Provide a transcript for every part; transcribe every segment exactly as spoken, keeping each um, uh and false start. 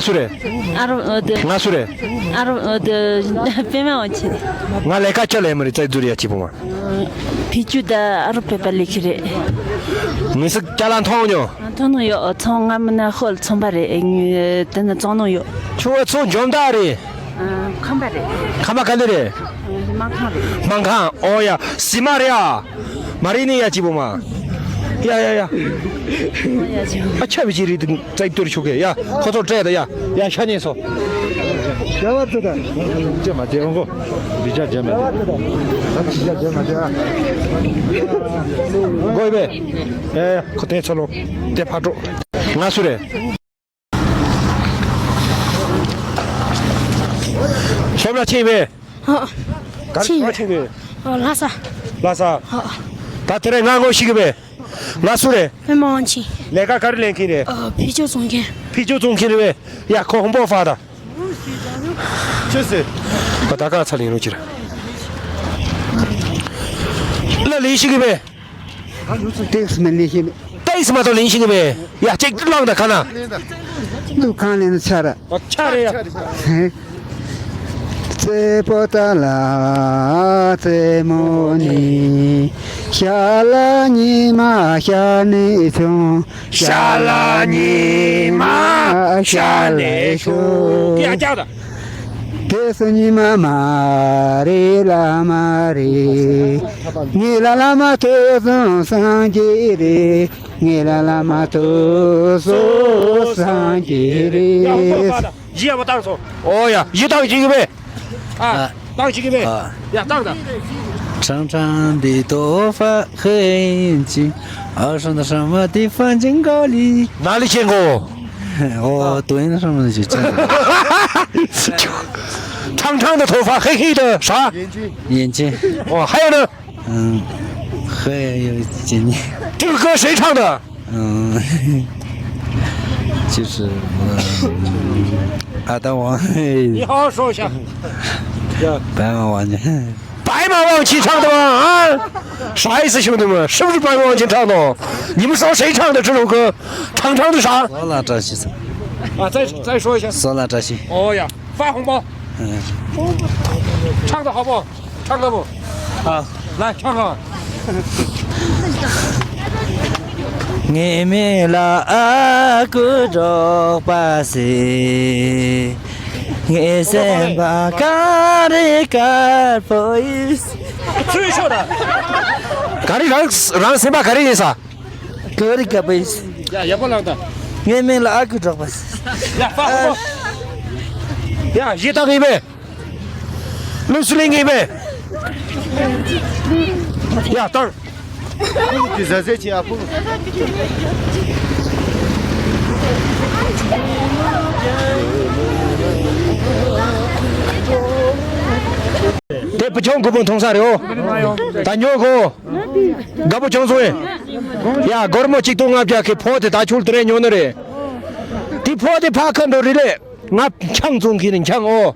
སུ་རེད། ཨ་རོ་ཨོ་དེ། ང་སུ་རེད། ཨ་རོ་ཨོ་དེ། པད་མ་དབང་ཆེན། ང་ལས་ཀ་ཅི་ལས་མི་རེད། རྩིས་ཟུར་ཡ་གཅིག་པུ་མ། ཕི་ཅུ་ད་ཨ་རོ་པད་པ་ལས་ཀྱི་རེད། མི་སུ་ཅ་ལག་མཐོང་མྱོང་། མཐོང་ནོ་ཡོད། ཚོང་ང་མི་ན་ཧོལ་ཚོང་པ་རེད། དེ་ནི་བཙོང་ནོ་ཡོད། ཁྱོད་ཚོ་འཇོམས་ད་རེད། ཁམས་པ་རེད། ཁམས་པ་ག་ལེ་རེད། སྨར་ཁམས་རེད། སྨར་ཁམས། ཨོ་ཡ། སི་མ་རེད་ཨ། མ་རེད་ནི་ཡ་གཅིག་པུ་མ། ཡ་ཡ་ཡ། ཨ་ཆ་བི་ཅི་རི་ཏི་ཙའི་ཏུར་ཆུ་གེ་ཡ། ཁོ་ཚོ་སྤྲད་ད་ཡ། ཡ་ཤ་ཉེ་སོ། ཡ་བ་ཙི་ད། ཅེ་མ་ཅེ་འོང་གོ། རི་ཅ་ཅེ་མ་ཅེ། ཅེ་མ་ཅེ། གོ་བེ། ཡ་ཡ་ཁོ་ཏེ་ཚོ་ལོ། ཏེ་ཕ་ཏྲོ། ང་སུ་རེད། ཤོབ་ལ་ཕྱིན་པས། ཧོ། ག་རེ་ཕྱིན་ཕྱིན་པས། ཨ་ལྷ་ས། ལྷ་ས། ཧོ། ད་དེ་རིང་ང་ངོ་ཤེས་གི་པས། ང་སུ་རེད། པད་མ་དབང་ཆེན། ལས་ཀ་ག་རེ་ལས་མཁན་རེད། ཨ་ཕི་ཅུ་བཙོང་མཁན། ཕི་ཅུ་བཙོང་མཁན་རེད་པས། ཡ་ཁོ་ཧོང་པོ་ཧྥ་ད། ཅི་ཟེར། ཨ་ད་ག་ཚ་ལིང་རོ་ཅི་ར། ལ་ལིང་ཤེས་གི་པས། ཏེགས་མི་ལེན་ཤེས་མེད། ཏེགས་མ་གཏོགས་ལེན་ཤེས་གི་མེད། ཡ་གཅིག་བླངས་དང་ཁ་ན། ལུག་གང་ལེན་ཆ་ར། ཨ་ཆ་རེད་ཡ། ཧེ། རྩེ་པོ་ཏ་ལ་རྩེ་མོ་ནི། ཤ་ལ་ཉི་མ་ཤ་ནི་ཆུང་། ཤ་ལ་ཉི་མ་ཤ་ལེ་ཤུ། ཡ་ཅག་ད། དེ་སུ་ཉི་མ་མ་རེད་ལ་མ་རེད། ངེད་ལ་བླ་མ་དེ་ཙམ་སངས་རྒྱས་རེད། ངེད་ལ་བླ་མ་དེ་ཙམ་སངས་རྒྱས་རེད། ཡ་བོ་བཏང་སོང་། ཨོ་ཡ་ཡི་བཏང་ཅིག་གི་བས། ཨ་བཏང་ཅིག་གི་བས། ཡ་བཏང་ད། 常常的头发黑眼睛，二十的什么地方经过里。哪里见过？ ཨོ་ཏོ་ཡིན་ཧྲང་མ་ཞིག་ཅང་། 长长的头发，黑黑的啥？眼睛。 ཨོ་还有呢？ 嗯，还有几年。 这个歌谁唱的？ 嗯，就是我阿达王。 你好好说一下。 白马王子。 白马王子唱的吗？啊，啥意思，兄弟们？是不是白马王子唱的？你们说谁唱的这首歌？长长的啥？ 索拉扎西斯。 啊，再再说一下。 索拉扎西。 哦呀，发红包。 嗯。 唱的好不好？唱歌不？ 好。 来唱歌。 ངའི་མིང་ལ་ཨ་ཁུ་འབྲོག་པ་ཟེར། ངའི་སེམས་པ་ག་རེ་དཀར་པོ་ཡིན། 最后的。 ག་རེ་རང་རང་སེམས་པ་ག་རེ་ཡིན་ས། ག་རེ་དཀར་པོ་ཡིན། 呀，也不能的。 ངའི་མིང་ལ་ཨ་ཁུ་འབྲོག་པ་ཟེར། 呀，发红包。 ཡ་ཞེ་དྲག་ཡིན་པས། ལུགས་སུ་ལེན་གྱི་ཡིན་པས། ཡ་བཏང་། དེ་ཟ་ཟེར་གྱི་ཨ་ཕུ། དེ་བུ་ཆུང་དགུ་པོ་མཐོང་ས་རེད་ཨོ། ད་ཉོ་གོ། དགའ་པོ་བྱུང་སོང་ངས། ཡ་སྒོར་མོ་གཅིག་སྟོང་ལྔ་བརྒྱ་གི་ཕོ་དེ་ད་ཁྱོད་དེ་རིང་ཉོ་ནི་རེད། དེ་ཕོ་དེ་ཕ་ཁ་འགྲོ་རེད་ལེ། ང་ཆང་བཙོང་གི་ནི་ཆང་ཨོ།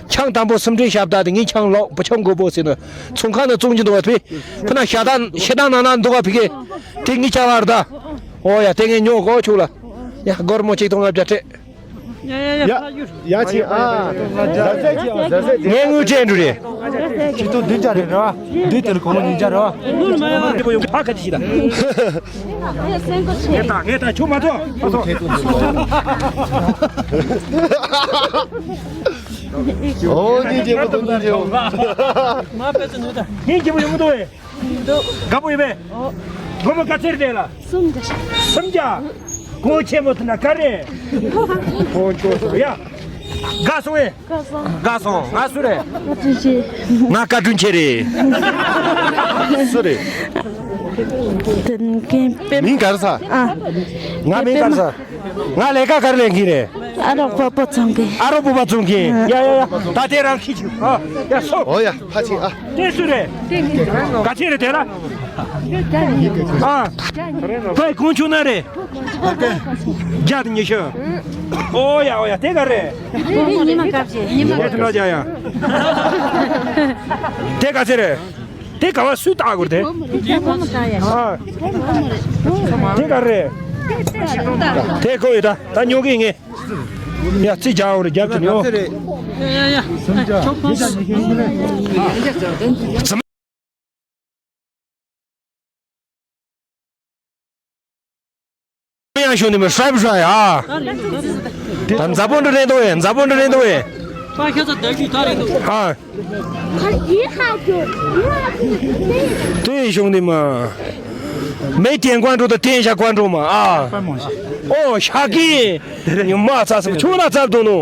ཆང་དང་པོ་སུམ་སྒྲིལ་ཞབས་ད་དེ་ངའི་ཆང་ལོག་བུ་ཆུང་དགུ་པོ་ཟེར་ནི་ཚོང་ཁང་ནས་བཙོང་གི་འདུག་བ་ཕི། ཕི་ན་ཞེ་སྡང་ཞེ་སྡང་ནང་ན་འདུག་བ་ཕི་གེ། དེ་ངའི་ཆང་བར་ད། ཨོ་ཡ་དེ་ངས་ཉོ་གོ་ཆུག་ལ། ཡ་སྒོར་མོ་གཅིག་སྟོང་ལྔ་བརྒྱ་སྤྲད། ཡ་ཡ་ཡ། ཡ་ཡ་ཆི་ཨ། ཟ་ཟེར་གྱི་ཨ་ཟ་ཟེར་གྱི། ངས་དངུལ་སྤྲད་འགྲོ་རེད། ཆིག་སྟོང་བདུན་བརྒྱ་རེད་ར། བདུན་དེ་ལ་གོང་ལ་ཉིས་བརྒྱ་ར། ངས་ད་ངས་ད་ཁྱོད་མ་ཐོངས་མ་ཐོངས། ཨོ་ཉིན་རྗེས་མ་དང་ཉིན་རྗེས་མ། ངས་རྒྱལ་པོ་ཡོང་གི་འདུག་བས། དགའ་པོ་ཡིན་པས། སྒོར་མོ་ག་ཚོད་རེད་ལ། སུམ་བརྒྱ། སུམ་བརྒྱ། གོང་ཆེན་མོ་དེ་ན་ག་རེ། གོང་ཆེན་མོ་ཡ། དགའ་སོང་ངས། དགའ་སོང་། དགའ་སོང་། ང་སུ་རེད། བཀའ་དྲིན་ཆེ། ང་བཀའ་དྲིན་ཆེ་རེད། སུ་རེད། དེ་ནི་པད། མིང་ག་རེ་ཟ། ཨ། ང་མིང་ག་རེ་ཟ། ང་ལས་ཀ་ག་རེ་ལས་མཁན་རེད། ཨ་རོགས་པ་པོ་ཚང་གི། ཨ་རོགས་པོ་པ་ཚང་གི། ཡ་ཡ་ཡ། ད་དེ་རང་ཁྱི་ཆུ། ཨ། ཡ་སོ། ཨོ་ཡ་ཕ་ཆིང་ཨ། དེ་སུ་རེད། ག་ཚད་རེད་དེ་ལ། ཨ། ཕའི་གོང་ཆུང་ན་རེད། བརྒྱ་དང་ཉི་ཤུ། ཨོ་ཡ་ཨོ་ཡ་དེ་ག་རེད། ཉི་མ་སྐར་ཆེ། ཉི་མ་སྐར་ཆེ། ཡ་ཡ། དེ་ག་ཚད་རེད། དེ་ག་བ་སུས་བཏགས་དགོས་དེ། ཨ། དེ་ག་རེད། དེ་ཁོ་ཡོད་ད་ད་ཉོ་གི་ངས། ཡ་རྩིས་རྒྱག་འོ་རེ་རྒྱབ་ཀྱི་ནི་ཡོ། ཡ་ཡ་ཡ། ཨ་ཆོག་པ། ཡང་ཤོང་ནི་མི་ཧྲབ་ཧྲ་ཡ། ད་མཛའ་པོ་འདྲ་རེད་འདུག་ཨེ། མཛའ་པོ་འདྲ་རེད་འདུག་ཨེ། པ་ཁྱོད་ཚོ་ད་ཞུས་ད་རེད་འདུག་ཨ། དུས་ཤོང་ནི་མ། མེ་ཏན་ཀོན་ཀྲོ་དང་ཏན་ཞ་ཀོན་ཀྲོ་མ་ཨ། ཨོ་ཤ་ཀི། ཉི་མ་ཚ་སུ་ཆུང་ན་ཚབ་འདུག་ནོ།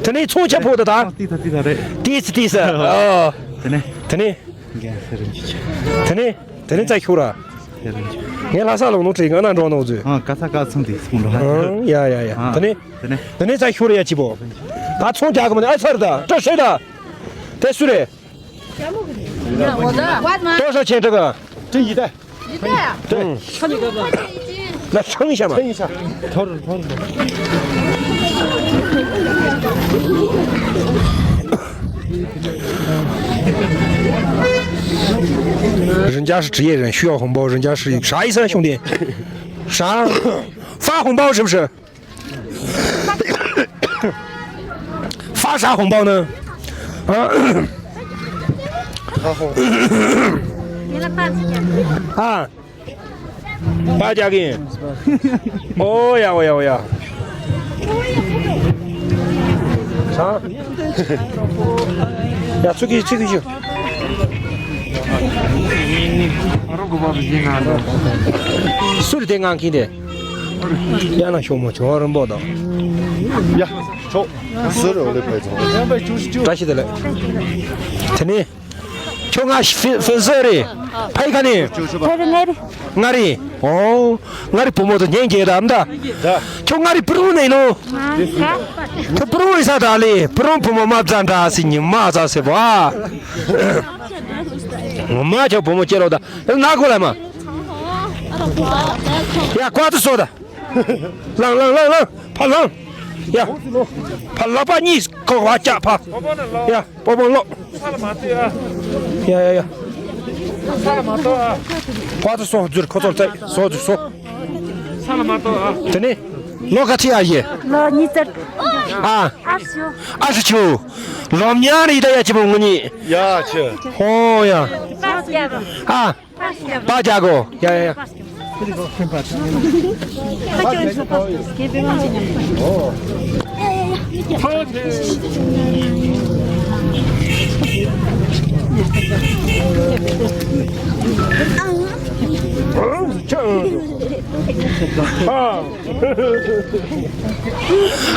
དེ་ནས་ཚོང་ཆ་ཕོ་ད་ད། ཏི་ས་ཏི་ས་རེད། ཏི་ས་ཏི་ས་ཨ། དེ་ནས། དེ་ནས། རྒན་ཟེར་རིན་ཆེ། དེ་ནས་དེ་ནས་རྩ་ཤུ་ར། ཟེར་རིན་ཆེ། ངས་ལྷ་ས་ལོག་ནོ་དྲིས་ང་ན་འགྲོ་ནོ་ཟོས། ཨང་ཀ་ས་ཀ་ཚུང་དེ་ཚུང་འགྲོ། ཨང་ཡ་ཡ་ཡ། ཨང་དེ་ནས། དེ་ནས། དེ་ནས་རྩ་ཤུ་ར་ཡ་ཅི་པོ། ད་ཚོང་རྒྱག་གི་མ་ནི་ཨ་ཚར་ད་བཀྲ་ཤིས་ད། དེ་སུ་རེད། ཏོ་ཧྲ་ཆེན་ཁྲི་ག། ཀྲི་ཡི་ད། ཡི་ད། ཏོ། ཁ་ནི་ག་པ། ན་ཧྲང་ཤ་མ། ཧྲང་ཤ། ཐོར་ཐོར། རིན་ཅང་ཧྲི་ཡེ་རན་ཤུ་ཡོ་ཧོང་པོ་རིན་ཅང་ཧྲི་ཡིག་ཧྲ་ཡི་སན་ཤུང་དེ། ཧྲ། ཧྥ་ཧོང་པོ་ཧྲི་ཧྲི། ཧྥ་ཧྲ་ཧོང་པོ་ནི། ཨ། པ་རྒྱག་གི་ཡིན། ཨོ་ཡ་ཨོ་ཡ་ཨོ་ཡ། ཡ་ཚུགས་ཀྱི་ཚུགས་ཀྱི་ཞུ། སུ་རེད་དེ་ངང་གིན་དེ། ཡ་ན་ཤོག་མོ་ཆོ་རིན་པོ་དང་། ཡ་ཆོ། སུ་རེད་འོ་ལེ་ཕེ་ཚོ། བཀྲ་ཤིས་བདེ་ལེགས། དེ་ནས། ཁྱོད་ང་ཕི་ཕི་སི་རེད། ཕ་ཡི་ཁ་ནས། ཕ་ཡི་ང་རེད། ང་རེད། ཨོ། ང་རེད་བུ་མོ་དང་ཉན་གྱི་ད་མ་ད། ད། ཁྱོད་ང་རེད་པུ་རུ་ནས་ནོ། ཁྱོད་པུ་རུ་ཡི་ས་ད་ལེ་པུ་རུ་བུ་མོ་མ་བཙན་དྲ་སི་ཉི་མ་ས་སེ་བ། ངོ་མ་ཁྱོད་བུ་མོ་སྐྱེ་རོགས་ད་ན་གོ་ལ་མ། ཡ་ཀ་ཏི་སོ་ད། ལངས་ལངས་ལངས་ལངས་ཕར་ལངས། ཡ། ཕར་ལག་པ་གཉིས་ཁོ་བ་ཅག་ཕ། ཡ། པོ་པོ་ལོག་ས་ལ་མ་ལྟོས་ཨ། ཡ་ཡ་ཡ། ས་ལ་མ་ལྟོས་ཨ། ཕ་ཚོ་སོ་འཛུལ་ཁོ་ཚོར་བཙལ་སོ་འཛུལ་སོ། ས་ལ་མ་ལྟོས་ཨ། དེ་ནས། ལོ་ག་ཚོད་ཡ་ཡེ། ལོ་ཉི་ཤུ། ཨ། ཨ་ཤུ། ཨ་ཤུ་ཆུ། ལོ་མྱང་རི་ད་ཡ་ཅི་པོ་ངུ་ཉི། ཡ་ཆེ། ཧོ་ཡ། ཨ། པ་རྒྱག་གོ། ཡ་ཡ་ཡ།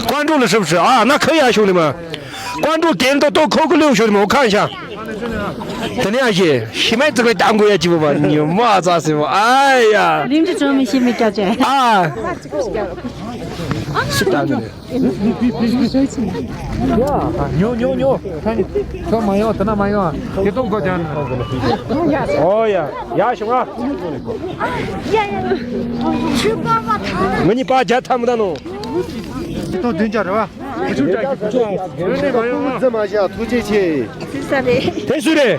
ཀོན་ཀྲུག་ལ་ཧྲིབ་ཧྲི་ཨ་ན་ཁ་ཡ་ཤོག་ནི་མ། ཀོན་ཀྲུག་གན་ཏོ་ཏོ་ཁོ་ཁོ་ལེའུ་ཤོག་ནི་མ་ཁ་ཤ། དེ་ནས་ཨ་ཞེ་ཤི་མའི་ཙི་པའི་ཏང་གོ་ཡ་ཅི་བ་ཉི་མ་ཙ་སི་བ་ཨ་ཡ། ལིང་ཅི་ཅོ་མི་ཤི་མི་སྐྱ་ཅེ། ཨ། སི་ཏང་གོ་ནི། ཉོ་ཉོ་ཉོ། ཁ་ནི་ཁྱོད་མ་ཡོང་དེ་ན་མ་ཡོང་། དེ་གཏོང་གོ་ཅང་། ཨོ་ཡ་ཡ་ཤོག་ཨ། ང་གཉིས་པ་བརྒྱ་ཐམ་ད་ནོ། ཐོ་བདུན་ཅག་རེད་བ། ཐུགས་རྗེ་ཆེ། དེ་སུ་རེད།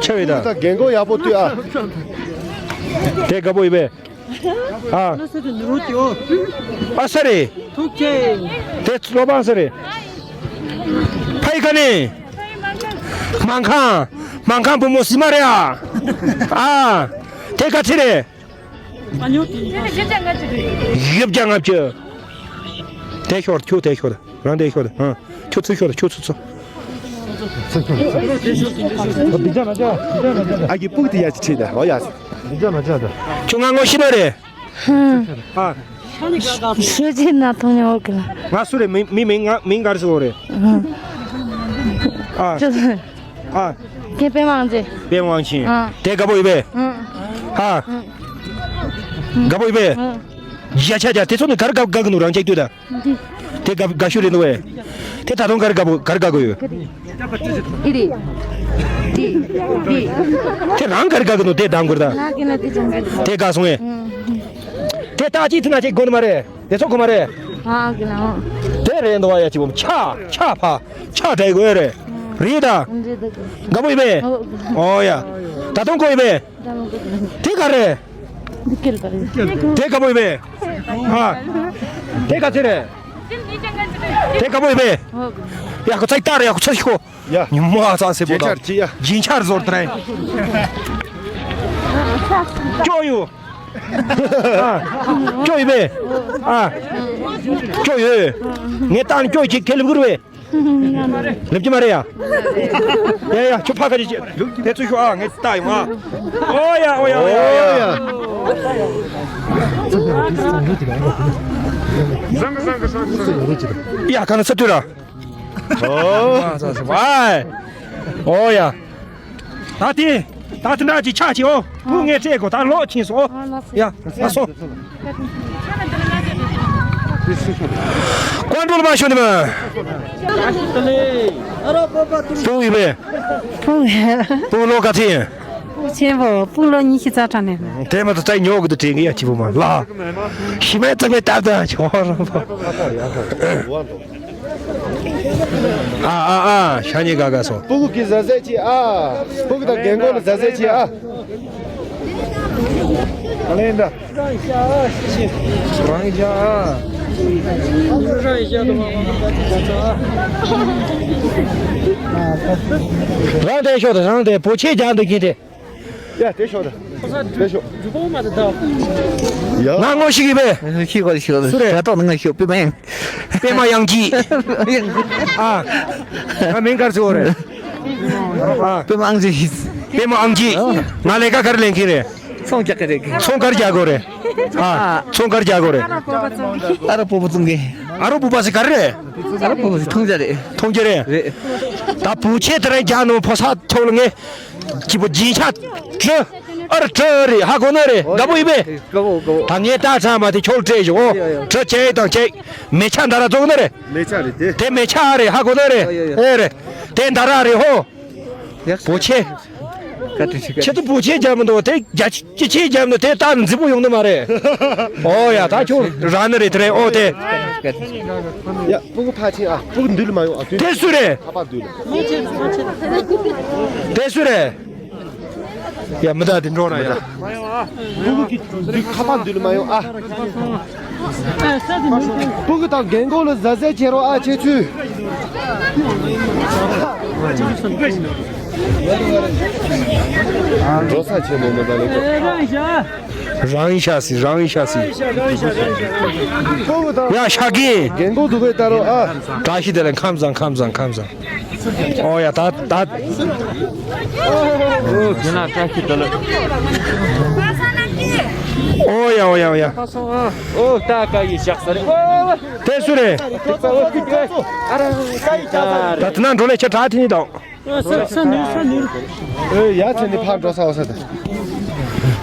ཆེ་བའི་ད། རྒན་གོག་ཡག་པོ་ལྟོས་ཨ། དེ་དགའ་པོ་ཡིན་པས། ཨ། ཨ་ས་རེད། ཐུགས་རྗེ། དེ་སློབ་པ་ས་རེད། ཕ་ཡི་ཁ་ནས། མང་ཁང་། མང་ཁང་བུ་མོ་སི་མ་རེད་ཨ། ཨ། དེ་ག་ཚི་རེད། བཞི་བརྒྱ་ལྔ་བཅུ། དེ་ཤོར་ཁྱོད་དེ་ཤོར་རང་དེ་ཤོར་ཨ། ཁྱོད་ཚུར་ཤོར་ཁྱོད་ཚུར་ཚུར། ཨ་ཀྱི་སྤུག་དེ་ཡ་ཅི་ཁྲིད་ད་ཨོ་ཡ། ཁྱོད་ང་ངོ་ཤེས་ན་རེད། ཨ། ཤོད་ཅིག་ན་ཐོང་ཉོ་གི་ལ། ང་སུ་རེད། མི་མི་མི་ང་མིང་ག་རེ་ཟེར་བ་རེད། ཨ། ཨ། ཁྱེད་པད་མ་དབང་ཆེན། པད་མ་དབང་ཆེན། ཨ། དེ་དགའ་པོ་ཡོད་པས། ཨ། དགའ་པོ་ཡོད་པས། ཡ་ཆ་ཆ་དེ་ཚོ་ནི་ག་རེ་དགའ་དགའ་གི་འདུག་རང་ཅག་ལྟོས་ད། དེ་དགའ་དགའ་ཤོས་རེད་འདུག་བས། དེ་ད་དུང་ག་རེ་དགའ་པོ་ག་རེ་དགའ་གི་ཡོད། དེ་རེད། དེ་དེ། དེ་རང་ག་རེ་དགའ་གི་འདུག་དེ་དང་གུར་ད། དེ་དགའ་སོང་ངས། དེ་ལྟ་ཅི་ཐུ་ན་ཅིག་དགོས་ནི་མ་རེད། དེ་ཚོ་གོ་མ་རེད། ཨ་གི་ལ། དེ་རེད་འདུག་བ་ཡ་ཅི་བོ་ཆ་ཆ་ཕ་ཆ་དྲ་གོ་རེད། རེད་ད། དགའ་པོ་ཡིན་པས། ཨོ་ཡ། ད་དུང་གོ་ཡི་བས། དེ་ག་རེད། འདི་སྐད་པ་རེད། དེ་ག་པོ་ཡི་བས། ཨ། དེ་ག་ཚེ་རེད། དེ་ག་པོ་ཡི་བས། ཡ་ཁོ་ཚ་ཡི་ཏ་རེད། ཡ་ཁོ་ཚ་ཡི་ཁོ། ཡ། ཉི་མ་ཨ་ཚ་སེ་པོ་ད། རྗེས་ཆར་ཅི་ཡ། རྗེས་ཆར་ཟོར་ཏྲེ། ཅོ་ཡོ། ཨ། ཅོ་ཡོ་བས། ཨ། ཅོ་ཡོ། ངས་ཏང་ཅོ་ཅིག་ཁེ་ལེབ་གུར་བས། ལེབ་ཀྱི་མ་རེད་ཡ། ཡ་ཡ་ཁྱོད་ཕ་ཁ་ཅིག་ཅིག་དེ་ཚུ་ཤོག་ཨ། ངས་ཏ་ཡོང་ཨ། ཨོ་ཡ་ཨོ་ཡ་ཨོ་ཡ་ཨོ་ཡ། ཡ་ག་ན་ས་ཏུ་ར། ཨོ། ཨོ་ཡ། ད་དེ། ད་དེ་འདྲ་ཅིག་ཆགས་ཅིག་ཨོ། བུ་ངས་སྤྲད་དགོས། ད་ལོག་ཕྱིན་སོང་ཨོ། ཡ། ལགས་སོ། ཀོན་ཀྲོལ་མ་ཤོད་ནི་མ། བུ་ཡིན་པས། བུ་ཡ། བུ་ལོ་ག་ཚོད་ཡིན། བུ་ཆེན་པོ་བུ་ལོ་ཉི་ཤུ་རྩ་གྲངས་ནས། དེ་མ་གཏོགས་ད་ཉོ་གི་འདུག་དྲན་གི་ཡ་ཁྱི་བུ་མ་ལ། ཤི་མེད་ཙམ་མེད་སྟབས་དང་ཆོག་རང་པ། ཨ་ཨ་ཨ། ཤ་ཉེ་ག་ག་སོ། སྤུ་གུ་གི་ཟ་ཟས་ཅི་ཨ། སྤུ་གུ་དང་རྒན་གོག་ལ་ཟ་ཟས་ཅི་ཨ། ཨ་ལེན་ད། རང་ཡ། རང་དེ་ཤོག་དང་རང་དེ་བོ་ཆེ་རྒྱག་འདུག་གིན་དེ། ཡ་དེ་ཤོག་དང་། དེ་ཤོག་ཡ། ང་ངོ་ཤེས་ཀྱི་མེད། ཤེས་གོ་ཤེས་གོ། སུ་རེད། དྲ་ཐོག་ནས་ང་ཤོག་པི་མེན། པད་མ་དབྱངས་སྐྱིད། ཨ། ང་མིང་ག་རེ་ཟེར་བ་རེད། ཨ། པད་མ་དབྱངས་སྐྱིད། པད་མ་དབྱངས་སྐྱིད། ང་ལས་ཀ་ག་རེ་ལེན་གྱིན་རེད། ཚོང་རྒྱག་གི་རེད། ཚོང་ག་རེ་རྒྱག་དགོས་རེད། ཨ། ཚོང་ག་རེ་རྒྱག་དགོས་རེད། ཨ་རོ་སྤོ་བོ་བཙོང་གི། ཨ་རོ་སྤོ་བོ་ཟེར་ག་རེ་རེད། ཨ་རོ་སྤོ་བོ་ཟེར་མཐོང་རྒྱ་རེད། མཐོང་རྒྱ་རེད། རེད། ད་བོ་ཆེ་དེ་རིང་རྒྱག་ནོ་ཕོ་ས་ཐོག་ལ་ངས། སྐྱིད་པོ་རྗེས་ཆ། དྲི། ཨ་ར་དྲི་རེད། ཧ་གོ་ནི་རེད། དགའ་པོ་ཡིན་པས། དགའ་པོ་དགའ་པོ། ད་ངས་ད་ཚང་མ་དེ་ཁྱོད་སྤྲད་བཞག་ཨོ། ཡ་ཡ་ཡ། དྲི་ཅེ་དང་ཅེ། མེ་ཆ་འདྲ་ར་བཙོང་ནི་རེད། མེ་ཆ་རེད་དེ། དེ་མེ་ཆ་རེད། ཧ་གོ་ནི་རེད། ཡ་ཡ་ཡ། ཨེ་རེད། དེ་འདྲ་ར་རེད་ཧོ། ཡ། བོ་ཆེ། བཀའ་དྲིན་ཆེ། ཁྱེད་ཚོ་བོ་ཆེ་རྒྱག་མི་འདུག་དེ་རྒྱ་ཆེ་ཆེ་རྒྱག་མི་འདུག་དེ་ལྟ་ནི་མཛེས་པོ་ཡོང་ནི་མ་རེད། ཨོ་ཡ། ད་ཁྱོད་ར་ནི་རེད་དེ་རེད་ཨོ་དེ། ཡ། སྤུ་གུ་ཕར་ཕྱིན་ཨ། སྤུ་གུ་འདུལ་མ་ཡོང་ཨ། དེ་སུ་རེད། ཁ་པར་འདུལ། དེ་སུ་རེད། ཡ། མི་ད་དེ་འགྲོ་ན་ཡ། སྤུ་གུ་གི་འདུལ། ཁ་པར་འདུལ་མ་ཡོང་ཨ། སྤུ་གུ་དང་རྒན་གོག་ལ་ཟ་ཟས་བྱེད་རོགས་ཨ། ཁྱེད་ཚོས། འགྲོ་ས་ཆེན་མོ་མི་ད་ལེ། རང་ཡིན་ཤ་སི། རང་ཡིན་ཤ་སི། ཡ་ཤ་གི། རྒན་གོག་འདུག་གས་ད་རོགས་ཨ། བཀྲ་ཤིས་བདེ་ལེགས། ཁམས་བཟང་ཁམས་བཟང་ཁམས་བཟང་། ཨོ་ཡ། ད་ད། ཨོ་རྒན་ལགས་བཀྲ་ཤིས་བདེ་ལེགས། ཨོ་ཡ་ཨོ་ཡ་ཨོ་ཡ། ཨོ་ད་ཀ་ཡི་ཞག་ས་རེད། ཨོ། དེ་སུ་རེད། ཨ་ར་ཀ་ཡི་ཞག་ས་རེད། ད་དེ་ན་འགྲོ་ལས་ཆ་དྲག་ཐེངས་དང་། ས་ས་ནུར་ས་ནུར། ཨོ་ཡ། ཚེ་ནི་ཕར་འགྲོ་ས་འོ་ས་ད།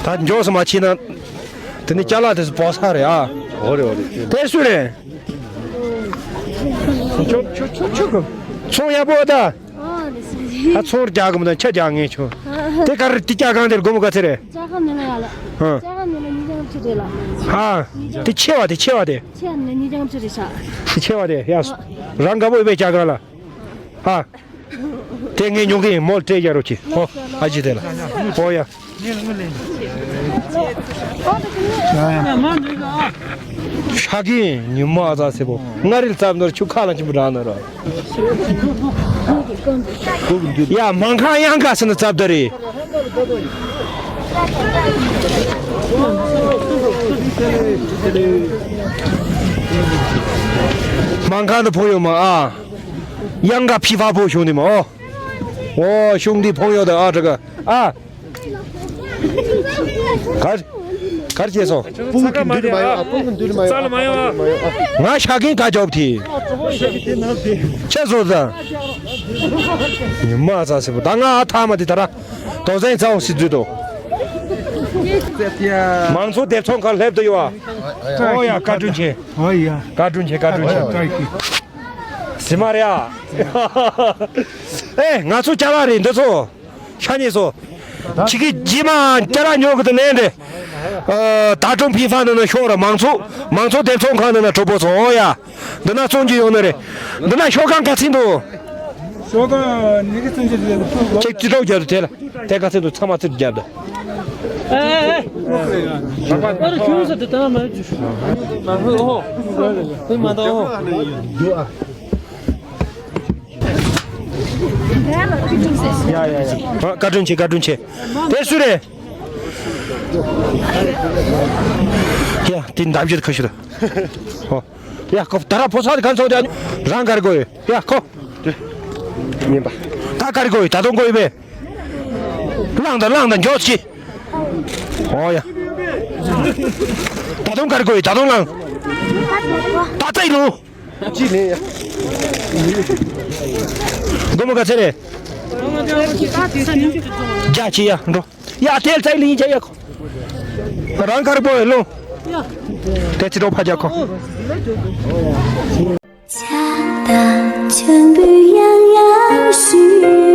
ད་མགྱོགས་སུ་མ་ཕྱིན་ན། དེ་ནི་ཅ་ལག་དེ་སུ་བོ་ས་རེད་ཨ། འོ་རེད་འོ་རེད། དེ་སུ་རེད། ཁྱོད་ཁྱོད་ཁྱོད་ཁྱོད་གི། ཚོང་ཡག་པོ་ད། ཨ་ཚོང་རྒྱག་གི་མི་འདུག་ཆ་རྒྱག་ངེས་ཆོ། དེ་ག་རེ་དེ་སྐྱ་གང་དེར་སྒོར་མོ་ག་ཚད་རེད། སྐྱ་གང་མེད་ན་ཡ་ལ། ཨ། སྐྱ་གང་མེད་ན་ཉིས་བརྒྱ་ལྔ་བཅུ་རེད་ལ། ཨ། དེ་ཆེ་བ་དེ་ཆེ་བ་དེ། ཆེ་ནི་ཉིས་བརྒྱ་ལྔ་བཅུ་རེད་ཤག་དེ་ཆེ་བ་དེ་ཡ། རང་དགའ་པོ་ཡོད་པའི་སྐྱ་གང་ལ། ཨ། དེ་ངས་ཉོ་གི་ཡིན། མོལ་སྤྲད་རྒྱ་རོགས་གྱིས། ཨོ། ཨ་ཅི་དེ་ལ། ཨོ་ཡ། ཧྲ་གི་ཉི་མ་ཨ་ཙ་སེ་པོ། མངའ་རིས་རྩབ་ནོར་ཆུ་ཁ་ལ་ཆུ་མི་དྲག་ནོར། ཡ་མང་ཁང་ཡང་ག་སེ་ན་རྩབ་ད་རེད། མང་ཁང་དུ་ཕོ་ཡོད་མ་ཨ། ཡང་ག་ཕི་ཕ་བོ་ཤུང་དེ་མ་ཨོ། ཨོ་ཤུང་དེ་ཕོ་ཡོད་ད་ཨ་དྲ་ག་ཨ། གར། གར་བྱས་སོང་། སྤུ་གུ་འདུལ་མ་ཡོང་ཨ། སྤུ་གུ་འདུལ་མ་ཡོང་ཨ། ང་ཤ་གིན་ག་ཅོབ་ཐི། ཆེ་བཟོ་ད། ཉི་མ་ཚ་སེ་པོ་ད་ང་ཨ་ཐ་མ་དེ་ད་ར། དོ་ཟན་ཚ་འོང་སི་འཛུལ་དོ། མང་ཚོགས་སྡེབ་ཚོང་ཁང་སླེབས་དུ་ཡོད་ཨ། ཨོ་ཡ་བཀའ་དྲིན་ཆེ། ཨོ་ཡ། བཀའ་དྲིན་ཆེ་བཀའ་དྲིན་ཆེ། ཟི་མ་རེད་ཨ། ཨེ་ང་ཚོ་ཅ་ལག་རེད་འདི་ཚོ། ཤ་ཉེ་སོ། ཁྱི་གི་རྗེས་མ་སྐྱ་ར་ཉོ་གི་དུ་ནན་རེད། ཨ། ད་ཀྲུང་ཕི་ཧྥ་ནང་ན་ཤོག་ར་མང་ཚོགས་མང་ཚོགས་སྡེབ་ཚོང་ཁང་ནང་ན་གྲོགས་པོ་ཚོ་ཨོ་ཡ། འདི་ན་བཙོང་རྒྱུ་ཡོང་ནི་རེད། འདི་ན་ཤོག་ཁང་ག་ཚིག་འདུག་ཅོ་ག་ནི་གི་ཚུན་ཆད་དེ་ལ་ཁྱེད་ཅི་ཐོག་རྒྱབ་དེ་ལ་དེ་ག་ཚོད་དུ་ཚང་མ་ཚུར་རྒྱབ་དེ། ཨ་ར་ཁྱུང་ས་དེ་ད་མ་ཇུ་ཤུ། དེ་མ་ད་ཨོ། ཡ་ཡ་ཡ། བཀའ་དྲིན་ཆེ། བཀའ་དྲིན་ཆེ། དེ་སུ་རེད། ཡ་དེ་འདམ་རྒྱུད་ཁ་ཤུ་ར། ཨོ། ཡ་ཁོ་ད་ར་ཕོ་ས་གང་ཚོགས་ཀྱང་རང་གར་དགོས་ཡོད། ཡ་ཁོ། ཉན་པ། ད་གར་དགོས་ཡོད། ད་དུང་དགོས་ཡོད་པས། བླངས་དང་བླངས་དང་མགྱོགས་ཀྱི། ཨོ་ཡ། ད་དུང་གར་དགོས་ཡོད། ད་དུང་བླངས། ད་ཚ་ཡི་ལུ། ཅི་ནས་ཡ། སྒོར་མོ་ག་ཚད་རེད། རྒྱ་ཆེ་ཡ་འགྲོ། ཡ་ཐལ་ཚད་ལིང་བྱ་ཡ་ཁོ། རང་གར་པོ་ལོ། དེ་ཚེ་འགྲོ་ཕ་རྒྱ་ཁོ། ཆགས་དང་ཆང་བུ་ཡང་ཡང་བཞུས།